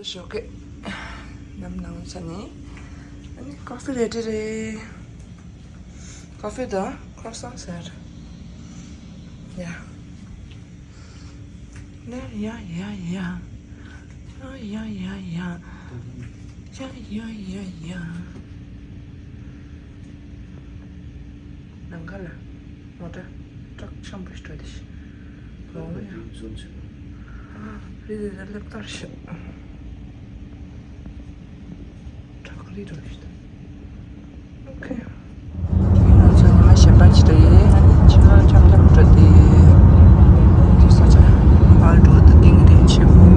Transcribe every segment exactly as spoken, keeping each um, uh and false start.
ཞོགས་ཀས་ནམ་ལངས་ས་ནས་ཨ་ནི་ཀོ་ཧྥི་རེ་ཌི་རེད། ཀོ་ཧྥི་དང་ཁོར་སང་ཟེར། ཡ། ཡ་ཡ་ཡ་ཡ། ཡ་ཡ་ཡ་ཡ། ཡ་ཡ་ཡ་ཡ། ནང་ཁ་ལ་མོ་ཊ་ཊྲག་ཆེན་པོ་ཞིག་འགྲོ་དེ་ཤི། ལོང་ཡ། རི་དེ་ལ་སླེབས་ཐར་ཤི། ཊྲག་རི་འགྲོ་ཤི། ཨོ་ཁེ། ང་ཚོ་ཉི་མ་གཞན་པ་ཅིག་ཏུ་ཡིན། ང་ནི་ཕྱི་ལོགས་འཆམ་འཆམ་འགྲོ་དེ། དེ་ས་ཆ་ཨལ་ཏོ་དུ་ཏིང་རེ་ཆེ་བོ།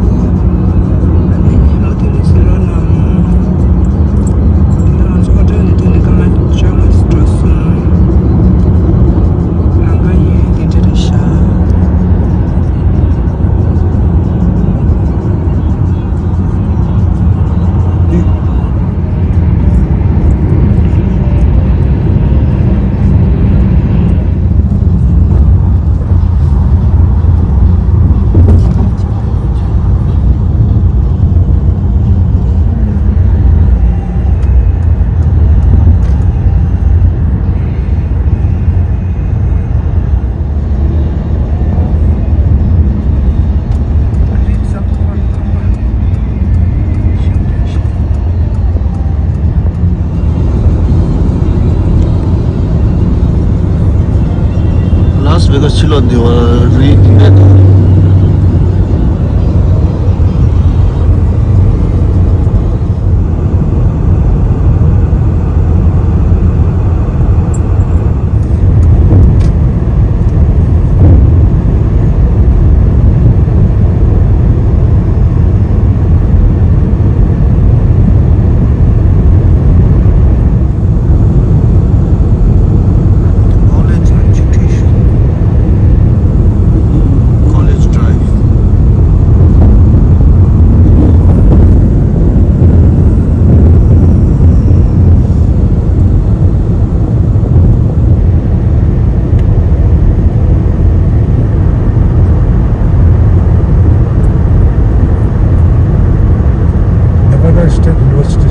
ཨ་ནི་ལོ་དེ་ནི་སི་རོ་ནང་། དེ་ནི་ང་ཚོ་ཧོ་ཏེལ་ནི་དེ་ནི་ཀ་མ་ཅང་སི་འགྲོ་སོང་། ལམ་ཁ་ཡིན་དེ་འདྲ་རེད་ཤག་ལཱས་ཝེ་གཱས་ཕྱི་ལོགས་འདི་བ་རི་ཨེ་དང་། College Education. College Drive. Nevada State University.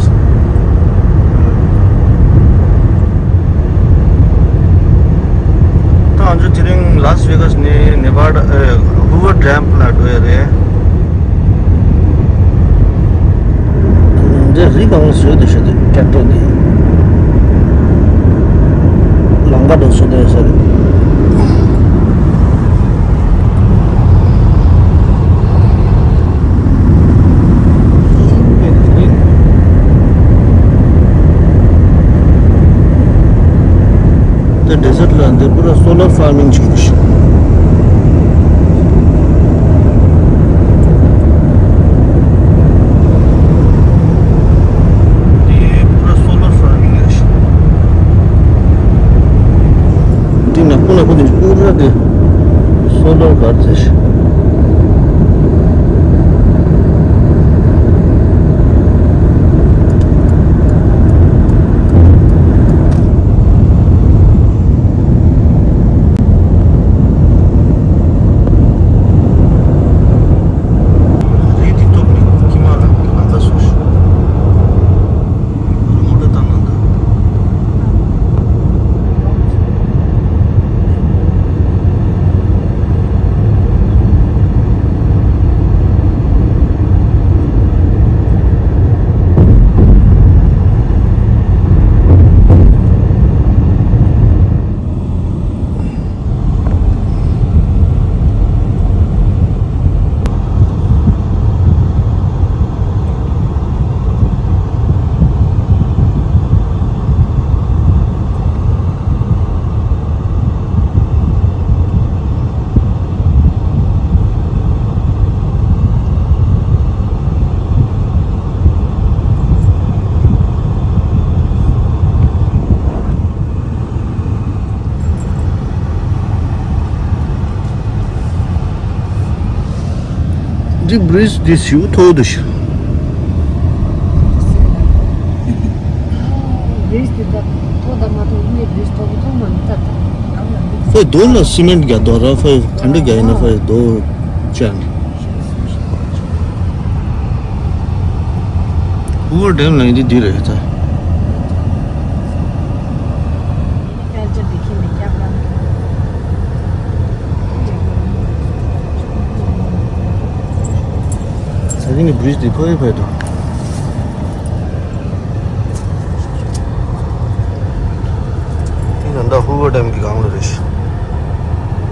ད་ང་ཚོ་དེ་རིང་ལཱས་ཝེ་གཱས་ནས་ནེ་ཝ་ཌ་ཨ་ཧུ་ཝར་ཌེམ་ལ་འགྲོ་ཡ་རེད། འདི་རི་སྒང་ལ་བཟོས་འདུག་ཤག་འདི་ཊྲེག་ཊར་འདི། ལམ་ཁ་འདྲ་བཟོས་བསྡད་ས་རེད། དེ་ཌེ་ཟརཊ་ལ་འདི་པུ་ར་སོ་ལར་ཕར་མིང་བྱེད་ཀྱི་ཤག་འདི་པུ་ར་སོ་ལར་ཕར་མིང་རེད་ཤག་འདི་ནག་པོ་ནག་པོ་འདི་པུ་ར་འདི་སོ་ལར་གར་ཟེར་ཤག་རི་འདི་སྟོབས་ནི་ཀི་མ་ལ་ཨ་ད་སུ་ཤི། རི་མོ་ཏ་བཏང་ན་འདུག་འདི་བྷི་རིཇ་འདི་ཞེ་པོ་མཐོ་པོ་འདུག་ཤག་བྷི་རིཇ་འདི་ད་མཐོ་དང་མ་མཐོ་ཡིན་ནའི་བྷི་རིཇ་མཐོ་པོ་མཐོ་མ་མི་ལྟར་དང་། ཕའི་རྡོ་ལ་སི་མེན་ཊི་རྒྱག་རྡོ་ར་ཕའི་ག་འདྲ་རྒྱག་ཡིན་ན་ཕའི་རྡོ་བཅག་ནས། ཧུ་ཝར་ཌེམ་ལ་ཡིན་དེ་འདི་རེད་ད། ད་གིན་ནི་བྷི་རིཇ་དེ་ཕ་གི་ཕ་གི་འདུག་དེ་ད་ལྟ་ཧུ་ཝར་ཌེམ་གྱི་སྒང་ལ་རེད་ཤག་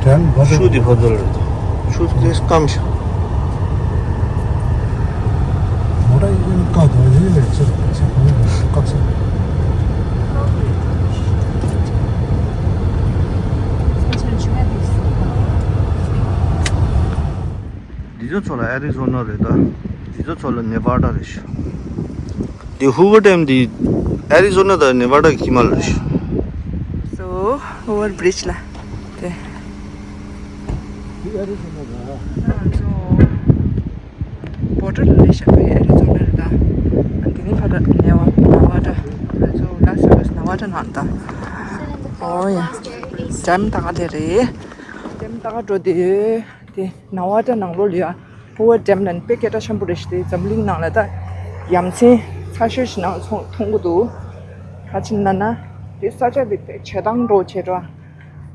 ཌེམ་བ་ཆུ་དེ་ཕ་ཚོ་ལ་རེད་འདུག་ཆུ་དེ་སྐམ་ཤག་མོ་ཊ་ཡིན་ཀ་དོ་ཡིན་ལས་ཚོད་ཚོད་གང་ཡིན་བཀག་ས། འདི་ཚོ་ཚོ་ལ་ཨེ་རི་ཛོ་ན་རེད་ད། འདི་ཚོ་ཚོ་ལ་ནེ་བྷ་ཌ་རེད་ཤག་འདི་ཧུ་ཝར་ཌེམ་འདི་ཨེ་རི་ཛོ་ན་དང་ནེ་བྷ་ཌ་གི་ཁྱི་མ་ལ་རེད་ཤག་སོ་ཧུ་ཝར་བྷི་རིཇ་ལ་དེ། འདི་ཨེ་རི་ཛོ་ན་རེད། ང་ཚོ་བོར་ཌར་ལ་སླེབས་ཤག་ཨེ་རི་ཛོ་ན་རེད་ད། ཨ་འདི་ནི་ཕ་ད་ནེ་བྷ་ནེ་བྷ་ཌ། ང་ཚོ་ལ་སི་ཝེ་གྷ་སི་ནེ་བྷ་ཌ་ནང་ད། ཨོ་ཡ། ཌེམ་ད་ག་དེ་རེད། ཌེམ་ད་ག་འགྲོ་དེ། དེ་ནེ་བྷ་ཌ་ནང་ལོགས་ལ་ཡ། ཧུ་ཝར་ཌེམ་ལ་ནི་དཔེ་སྐད་གྲགས་ཆེན་པོ་རེད་ཤག་དེ་འཛམ་གླིང་ནང་ལ་ད་ཡ་མཚན་ཚ་ཤོས་ཤིག་ནང་ཚོ་མཐོང་གི་འདུག་ག་ཅི་ན་ན། དེ་ས་ཆ་དེ་དཔེ་བྱེ་ཐང་འདྲ་བྱེད་འགྲོ།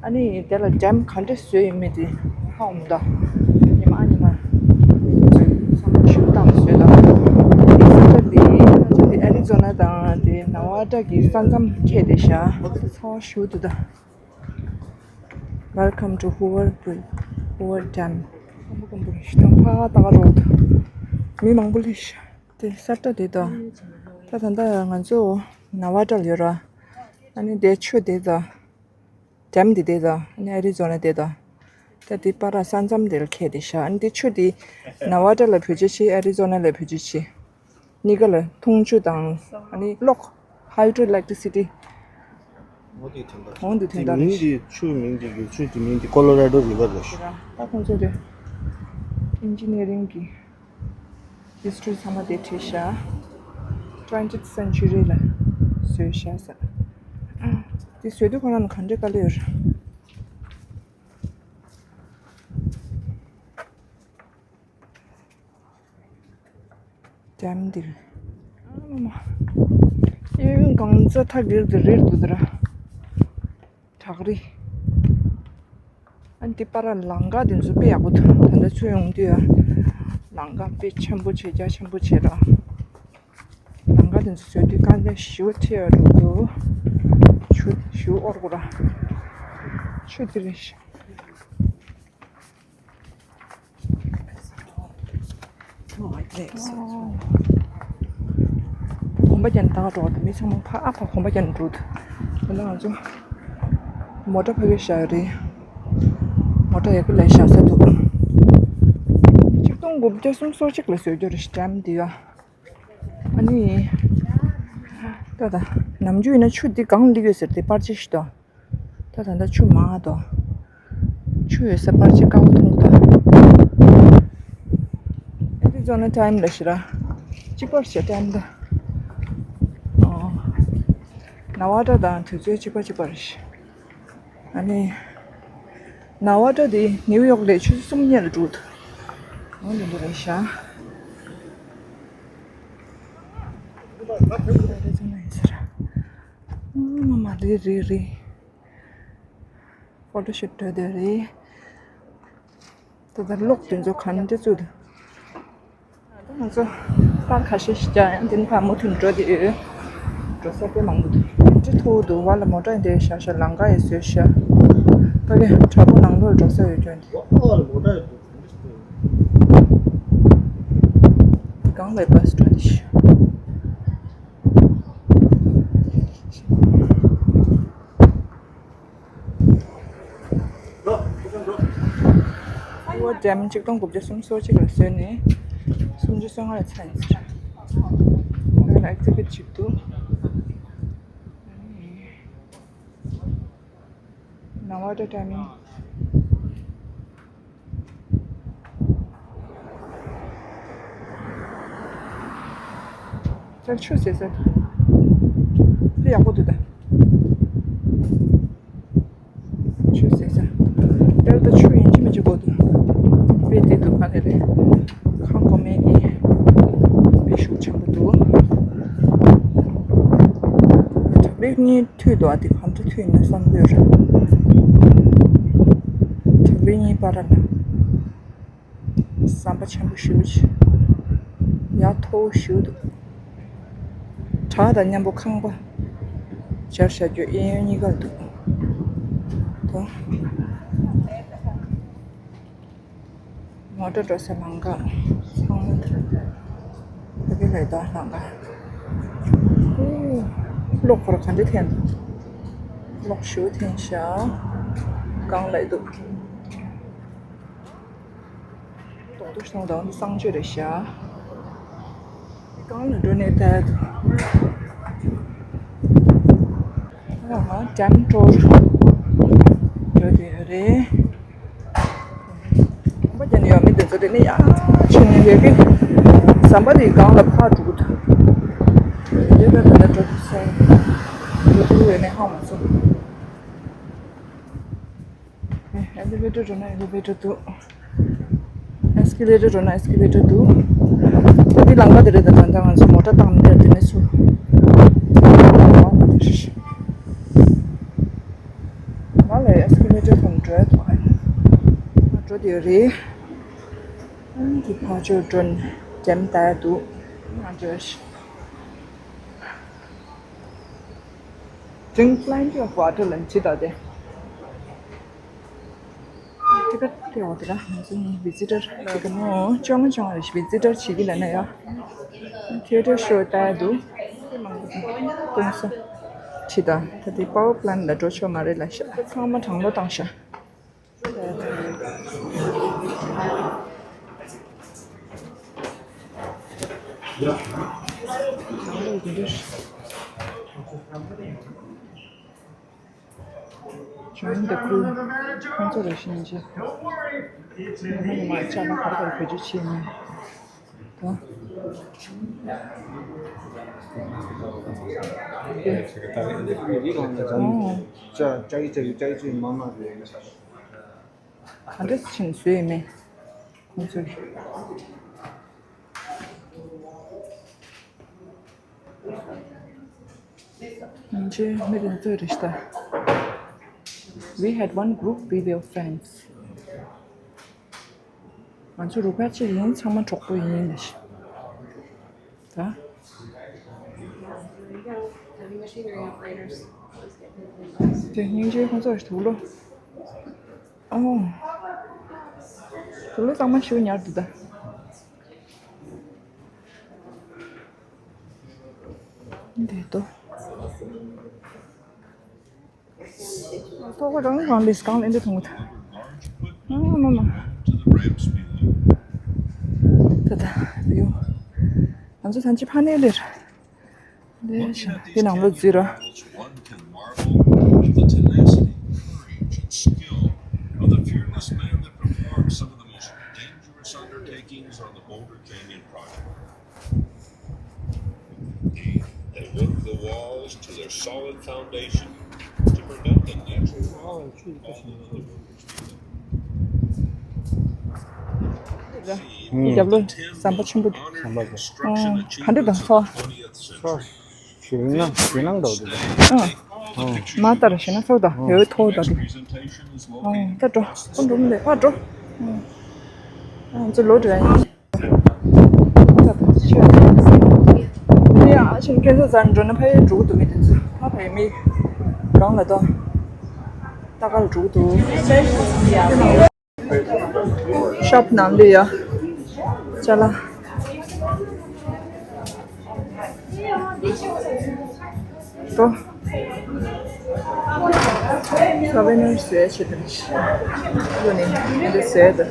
ཨ་ནི་དེ་ལ་ཌེམ་ག་འདྲས་བཟོས་ཡོད་མེད་དེ་ཧ་གོ་མི་འདུག་ཉི་མ་ཨ་ཉི་མ་བསམ་བློ་ཞིབ་བཏང་བཟོས་དང་། དེ་ས་ཆ་དེ་ས་ཆ་དེ་ཨེ་རི་ཛོ་ན་དང་དེ་ནེ་བྷ་ཌ་གི་ས་མཚམས་འཁེལ་བསྡད་ཤག་ཚ་བ་ཞེ་པོ་འདུག་ད། Welcome to Hoover Bridge, Hoover Dam. ཁམ་བུ་ཁམ་བུ་རེད་ཤག་ད་ཕར་ལྟ་ག་འགྲོ་འདུག་མི་མང་པོ་སླེབས་ཤག་དེ་ས་ཁྲ་དེ་དང་། ད་ད་ལྟ་ང་ཚོ་ནེ་བྷ་ཌ་ལ་ཡོད་ར། ཨ་ནི་དེ་ཆུ་དེ་དང་། ཌེམ་དེ་དེ་དང་། ཨ་ནི་ཨེ་རི་ཛོ་ན་དེ་དང་། ད་དེ་བར་ས་མཚམས་དེ་ལ་འཁེལ་བསྡད་ཤག་ཨ་ནི་དེ་ཆུ་དེ་ནེ་བྷ་ཌ་ལ་བེད་སྤྱོད་བྱེད། ཨེ་རི་ཛོ་ན་ལ་བེད་སྤྱོད་བྱེད། གཉིས་ཀ་ལ་འཐུང་ཆུ་དང་། ཨ་ནི་གློག hydroelectricity། འོ་དེ་དོན་དག་འོ་དེ་དོན་དག་རེད། དེ་མིང་དེ་ཆུ་མིང་དེ་ཡུལ་ཆུ་དེ་མིང་དེ་ཀོ་ལོ་ར་ཌོ་རི་ཝར་རེད། ད་ཁོང་ཚོ་དེ་ཨིན་ཇི་ནི་ཡ་རིང་གི་ཧིས་ཊོ་རི་ཚང་མ་དེ་བྲིས་ཤག twentieth century ལ་བཟོས་ཤག་ཟེར། དེ་བཟོས་དུས་ཁོ་རང་ལ་ག་འདྲའི་དཀའ་ལས་ཡོད་རེད། ཌེམ་འདིར། ཨ་མ་མ། གཡས་གཡོན་གང་ཚ་ཐག་གིར་དུ་རིལ་འདུག་དེ་ར། བྲག་རི། ཨ་འདི་པར་ལམ་ཁ་དེ་ཚོ་དཔེ་ཡག་པོ་འདུག་ད་ལྟ་ཚུར་ཡོང་དུས་ཡ། ལམ་ཁ་དཔེ་ཆེན་པོ་བྱས། རྒྱ་ཆེན་པོ་བྱས་ར། ལམ་ཁ་དེ་ཚོ་བཟོས་དུས་དཀའ་ལས་ཞེ་པོ་འཕྲད་ཡོད་འགྲོ་འདུག་ཆུ་ཞེ་པོ་དབོར་དགོས་ར། ཆུ་དེ་རེད་ཤག་གོམ་པ་རྒྱག་ནས་ད་ག་འགྲོ་བ་དང་། མི་ཚང་མ་ཕར་ཨ་ཕར་གོམ་པ་རྒྱག་ནས་འགྲོ་འདུག་དེ་ནས་ང་ཚོ་མོ་ཊ་ཕ་གིར་བཞག་ཡོད་རེད། མོ་ཊ་ཡ་གི་ལ་བཞག་ས་འདུག་ཆིག་སྟོང་དགུ་བརྒྱ་སུམ་ཅུ་སོ་གཅིག་ལ་བཟོས་རྒྱུ་རེད་ཤག་ཌེམ་འདི་ཡ། ཨ་ནི། ད་ད། ནམ་རྒྱུན་ཡིན་ན་ཆུ་འདི་གང་སླེབས་ཡོད་ཟེར་ཏེ་པར་ཆས་ཤིག་དང་། ད་ད་ད་ཆུ་མང་དོ། ཆུ་ཡོད་ས་པར་ཆས་དཀར་པོ་མཐོང་དང་། ཨེ་རི་ཛོ་ན་ཊའིམ་ལ་ཞེ་དྲག་གཅིག་པར་བྱེད་ཊའིམ་དང་། ཨོ། ནེ་བྷ་ཌ་དང་དུས་ཚོད་གཅིག་པ་གཅིག་པ་རེད། ཨ་ནི། ནེ་བྷ་ཌ་དེ་ནིའུ་ཡོག་ལས་ཆུ་ཚོད་གསུམ་སྔོན་ལ་འགྲོ་འདུག་འོ་འདི་འདྲ་རེད་ཤག་ཨ་མ་མ་རེད་རེད་རེད། ཕོ་ཊོ་ཤུཊ་འགྲོ་འདོད་རེད། ད་ལྟ་གློག་དེ་ཚོ་ག་འདྲ་བཙུགས་འདུག་ད་ང་ཚོ་པར་ཁ་ཤས་ཤིག་བརྒྱབ། ཡང་དེ་ནས་ཕར་མུ་མཐུད་འགྲོ་དེ་ཡོད། འགྲོ་ས་དཔེ་མང་པོ་འདུག་ཅི་མཐོ་པོ་འདུག་བར་ལ་མོ་ཊ་འདི་བཞག་ཤག་ལམ་ཁ་ཡང་བཟོས་ཤག་ཕ་གི་བྲག་ཕུག་ནང་ལོགས་འགྲོ་ས་ཡོད་ཀྱང་འདི། སྒང་ལ་བྷ་སི་འགྲོ་དེ་ཤག་ཧུ་ཝར་ཌེམ་ཆིག་སྟོང་དགུ་བརྒྱ་སུམ་ཅུ་སོ་གཅིག་ལ་བཟོས་ནས་སུམ་ཅུ་སོ་ལྔ་ལ་ཚར་ཡིན་ཟེར། ང་ལ་ཨེག་ཛི་བྷིཊ་ཅིག་འདུག་ནེ་བྷ་ཌ་ཊའིམ། དེར་ཆུ་ཟེར་ཟེར། དེ་ཡག་པོ་འདུག་ད། ཆུ་ཟེར་ཟེར། དེར་ད་ཆུ་ཡིན་གཅིག་མིན་གཅིག་དགོས་འདུག་དཔེ་བདེ་འདུག་ག་ནས་རེད། ཁང་གོང་མའི་གི་དཔེ་ཤུགས་ཆེན་པོ་འདུག་གཉིས་མཐུད་འདུག་ཨ། དེ་གང་འདྲ་མཐུད་ཡིན་ན་བསམ་གྱི་ཡོད་རེད། བྲག་རི་གཉིས་བར་ལ་ཟམ་པ་ཆེན་པོ་ཞེ་པོ་ཅིག་ཡ་མཐོ་པོ་ཞེ་པོ་འདུག་བྲག་དང་མཉམ་པོ་ཁང་པ་སྦྱར་བཞག་རྒྱུ་གཡས་གཡོན་གཉིས་ཀར་འདུག་དོ། མོ་ཊ་འགྲོ་སའི་ལམ་ཁ་ཚང་མ་དེ་ག་ལས་ད་ལམ་ཁ། ཨོ། གློག་ཁོ་ར་ག་འདྲ་འཐེན་འདུག་གློག་ཞེ་པོ་འཐེན་ཤག་སྒང་ལ་འདུག་རྡོག་རྡོག་སོང་དང་གསང་སྤྱོད་རེད་ཤག་སྒང་ལ་འགྲོ་ནས་བསྡད་འདུག་ཨ་ཧ། ཌེམ་ཊོར་འགྲོ་བསྡད་ཡོད་རེད། ཟམ་པ་བརྒྱབ་ནས་ཡོད་མེད་དེ་ཚོ་དེ་ནས་ཡར་ཕྱིན་ནས་ཡོད་ཀི། ཟམ་པ་དེའི་སྒང་ལ་ཕར་འགྲོ་གི་འདུག་དེ་ལ་ད་ལྟ་འགྲོ་ཐུབ་ས་འགྲོ་ཐུབ་ཡོད་མེད་ཧ་མ་སོང་། ཨེ། ཨེ་ལི་ཝེ་ཊར་འགྲོ་ན་ཨེ་ལི་ཝེ་ཊར་འདུག་ཨེ་སི་ཀེ་ལེ་ཊར་འགྲོ་ན་ཨེ་སི་ཀེ་ལེ་ཊར་འདུག་ད་འདི་ལམ་ཁ་དེ་རེད། ད་ད་ལྟ་ང་ཚོ་མོ་ཊ་བཏང་ནས་དེ་ནས་ཚུར། ང་ལ་ཨེ་སི་ཀེ་ལེ་ཊར་དང་འགྲོ་ཡ་འདུག་ཨ། ང་འགྲོ་དེ་རེད། ཨ་ནི་དེ་ཕར་ཕྱོགས་འགྲོ་ནས་འགྲེམས་བསྡད་འདུག་ང་འགྲོ་ཤི། Drink plenty of water ལ་ཅི་ད་དེ། དེ་ག་དེ་འོ་དེ་ལ་ང་ཚོ་ནི་བི་ཛི་ཊར་དེ་ག་མོ་ཅོ་ང་ཅོ་ང་རེ་བི་ཛི་ཊར་བྱེད་ཀྱི་ལ་ན་ཡ། ཐི་ཡེ་ཊར་ཤོ་ལྟ་ཡ་འདུག་ཀུན་སོ་ཁྲི་ད་ད་དེ་པ་ཝར་པ་ལན་ལ་འགྲོ་ཆོག་མ་རེད་ལ་ཤ་ཚང་མ་གྲང་ལོ་བཏང་ཤ། Join the crew. ཁོང་ཚོ་རེ་བཞིན་བྱས། ང་ཧ་ནི་མ་ཅ་ལག་ག་རེ་ག་རེ་བེད་སྤྱོད་བྱས་ནས། ད། ཅ་ཅ་ཡི་ཅ་ཡི་ཅ་ཡི་ཅ་ཡི་མ་མ་རེད། ག་འདྲ་ཕྱིན་བཟོས་ཡིན་མིན། ཁོང་ཚོས། ང་ཚོའི་མི་དེ་ཚོའི་རེ་ཞིག་ད། We had one group, we were friends. ང་ཚོ་རུ་ཁག་གཅིག་ཡིན། ཚང་མ་གྲོགས་པོ་ཡིན་ལ་ཤི། ད། དེ་སྙིང་རྗེ་ཁོང་ཚོ་དུག་ལོ། ཨོ། དུག་ལོ་གཙང་མ་ཞིག་ཉར་འདུག་ད། འདི་ལྟོ། ཐོག་རང་རང་ལས་གང་ལས་འདི་མཐོང་གི་ད། ཨ་མ་མ། ད་ད་ཡོ། ང་ཚོ་ཐམས་ཅད་ཕ་ནས་ལེར། ལེར་ཤ་འདི་ནང་ལོ་རྫི་ར། One can marvel at the tenacity, courage, and skill of the fearless man that performed some of the most dangerous undertakings on the Boulder Canyon Project. They work the walls to their solid foundation to prevent the natural rock from falling on the workers below. ཨུམ། རྒྱབ་ལོ་ཟམ་པ་ཆེན་པོ་འདུག་ཟམ་པ་འདུག་ཨང་། ག་འདྲ་དང་ཚོ། ཚོ། ཞེད་སྣང་ཞེད་སྣང་འདྲ་བོ་འདུག་ཨང་། ཨང་། མ་ལྟར་ཞེད་སྣང་ཚོ་དང་ཡོད་ཐོ་ད་འདུག་ཨང་། ད་འགྲོ་ཁོ་འགྲོ་མི་འདུག་ཕར་འགྲོ། ཨང་། ང་ཚོ་ལོ་འགྲོ་ཡ་ཡིན། ཡ་ཕྱིན་ཁན་ཚ་ཛན་འགྲོ་ན་ཕ་ཡུལ་འགྲོ་གི་འདུག་མི་དེ་ཚོ་ཕ་ཕ་ཡུལ་མི་གང་ལ་དོ། ལྟ་གར་འགྲོ་གི་འདུག་ཤོབ་ནང་ལ་ཡ། ཅ་ལག་ཏོ། སོ་ཝེ་ནར་བཟོས་བྱེད་དུ་ལོ་ནི་འདི་བཟོས་དུ།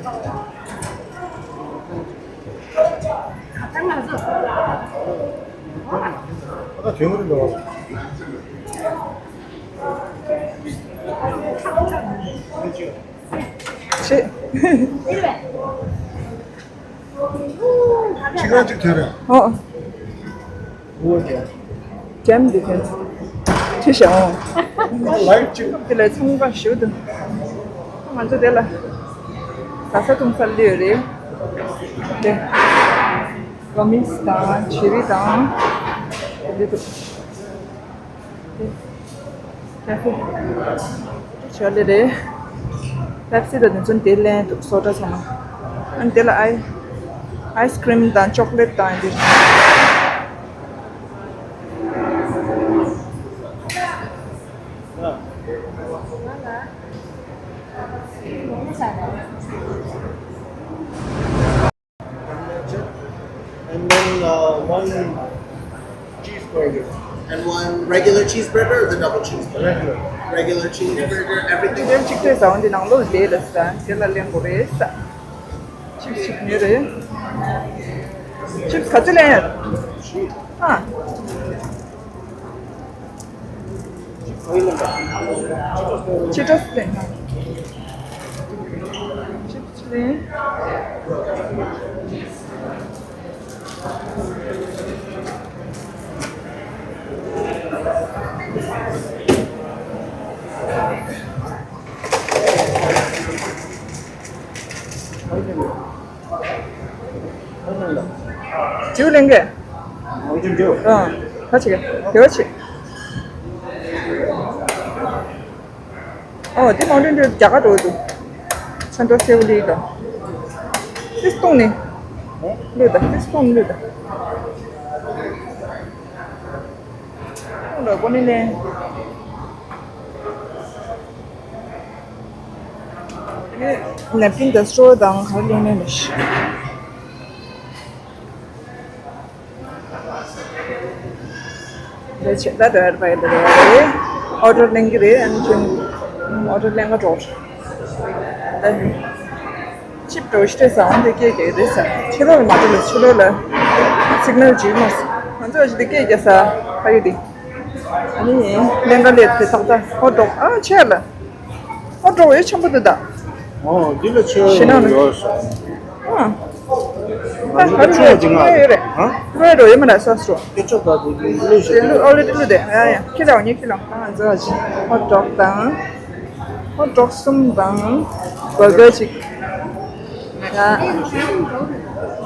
ཆེ། གཅིག་རང་གཅིག་ཐོན་རེད། ཨོ། ཨོ་ཀེ། ཇེམ་འདི་ཐོན། ཆེ་ཞིང་། ལའིབ་གཅིག་དེ་ལས་ཚོང་པ་ཞུ་དུ། ང་ཚོ་དེ་ལ་ཟ་ས་འཐུང་ས་ལོས་རེད། དེ་རོ་མིག་དང་ཆེ་རི་དང་། དེ་དུ། དེ། ཤ་ལེ་རེད། པེབ་སི་དང་དེ་ཚོ་འདི་ལེན་འདུག་སོ་ཌ་ཚང་མ། ཨ་ནི་དེ་ལ་ཨའི་ཨའི་སི་ཀྲིམ་དང་ཅོག་ལེཊ་དང་འདི། And then uh, one cheeseburger. And one regular cheeseburger or the double cheeseburger? Regular. Regular cheeseburger, everything. དེ་གཅིག་ཐེ་ས་འོན་ཏེ་ནང་ལོགས་བསྡད་ལ་ས་དེ་ལ་ལེན་དགོས་རེད་ས། ཅིབ་ཅིབ་ཉོས་རེད། ཅིབ་ག་ཚོད་ལེན་ཡོད། ཨ། ཅི་ཏོས་ལེན། ཅིབ་ཅིབ་ལེན། ཅིའུ་ལེན་གི། Mountain Dew. ཨ། ཁ་ཅིག་གི་དེ་བ་ཆེ། ཨོ་དེ་Mountain Dew རྒྱ་གར་འགྲོ་འདུག་ཚན་ཏོ་སེའུ་ལི་དང་། ཏིས་ཏོང་ནི། ལུད་དང་ཏིས་ཏོང་ལུད་དང་། ལོ་གོ་ནི་ལེན། ནེབ་ཀིན་དང་སི་ཊོལ་དང་ག་རེ་ལེན་ནས་མི་ཤེས། ལས་བྱེད་ད་ཌ་རའི་བར་ཡིན་པ་རེད། ཨོ་ཌར་ལེན་གྱི་རེད། ཨ་ནི་ཁྱོད་ཨོ་ཌར་ལེན་ག་འགྲོ། ད་ཅིབ་འགྲོ་ཤི་ཏེ་ས་འོང་དེ་སྐད་རྒྱག་གི་རེད་ས། ཕྱི་ལོགས་ལ་མ་འགྲོ་ལ་ཕྱི་ལོགས་ལ་སིག་ནལ་བྱེད་མ་སོང་ང་ཚོ་ཨ་ཅི་དེ་སྐད་རྒྱག་ས་ཕ་ཡུལ་དེ། ཨ་ནི་ལེན་ག་ལས་དེ་ཏག་ཏག་ཨོ་འགྲོ་ཨ་ཆེ་ལ། ཨོ་འགྲོ་ཡོད་ཆེན་པོ་དེ་ད། ཨོ་འདི་ལ་ཆེ་ཞེ་ན་ཡོད་ས། ཨ། ད་ཧ་རུ་ཆུ་ཆུ་ཡོད་རེད། ཧ། ཀླུ་ཡ་འགྲོ་ཡོད་མ་རེད་ས་སོ། སྐད་ཆ་ད་དེ་གི་ཀླུ་ཞིག་དེ་ཀླུ་ཨོ་ལེ་ཀླུ་དེ་ཡ་ཡ་ཁྱི་ལ་ཉེ་ཁྱི་ལ་ཨ་ང་ཚོ་ཨ་ཅི་ཧོ་ཊི་ཌོག་དང་། ཧོ་ཊི་ཌོག་གསུམ་དང་། བར་གར་གཅིག་ཡ།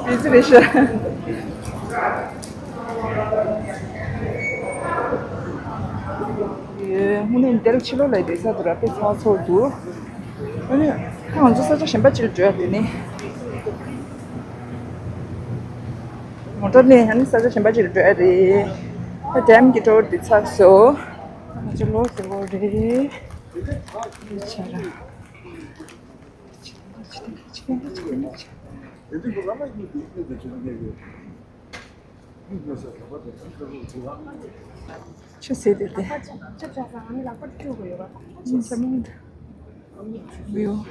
བི་ཛི་རེད་ཤག་དངོས་གནས་འདིར་ཕྱི་ལོགས་ལ་བསྡད་ས་དུ་ར་དཔེ་ཚ་ཚོགས་འདུག་ཨ་ནི་ད་ང་ཚོ་ས་ཆ་གཞན་པ་ཅིག་ལ་འགྲོ་ཡ་དེ་ནི། མོ་ཊ་ནས་ཨ་ནི་ས་ཆ་གཞན་པ་ཅིག་ལ་འགྲོ་ཡ་རེད། ད་ཌེམ་གྱི་ཊུར་འདི་ཚར་སོང་། ང་ཚོ་ལོག་འགྲོ་དགོས་རེད། ཆ་ར། ཆུ་ཟེར་དེ་དེ། ཆུ་ཟ་མི་འདུག་མི་ཡོང་།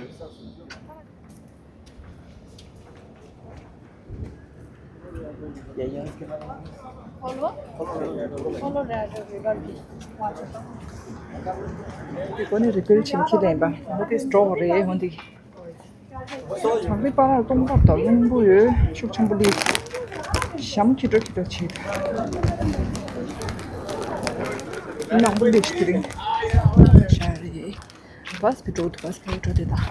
དེ་གོ་ནས་རི་ཕིལ་བྱེད་ཀྱི་ལེན་པ་འོ་དེ་སྤྲོ་བོ་རེད་འོ་དེ། བྲག་རི་བར་ལ་སྟོང་ཁ་དང་རླུང་བུ་ཡོད། ཤུགས་ཆེན་པོ་སླེབས། ཞྭ་མོ་ཁྱི་འགྲོ་ཁྱི་འགྲོ་བྱེད། ནང་པོ་སླེབས་ཤིག་དེ་རིང་ཤ་རེད། བཱས་པི་འགྲོ་འདུག་བཱས་པི་འགྲོ་དེ་དང་།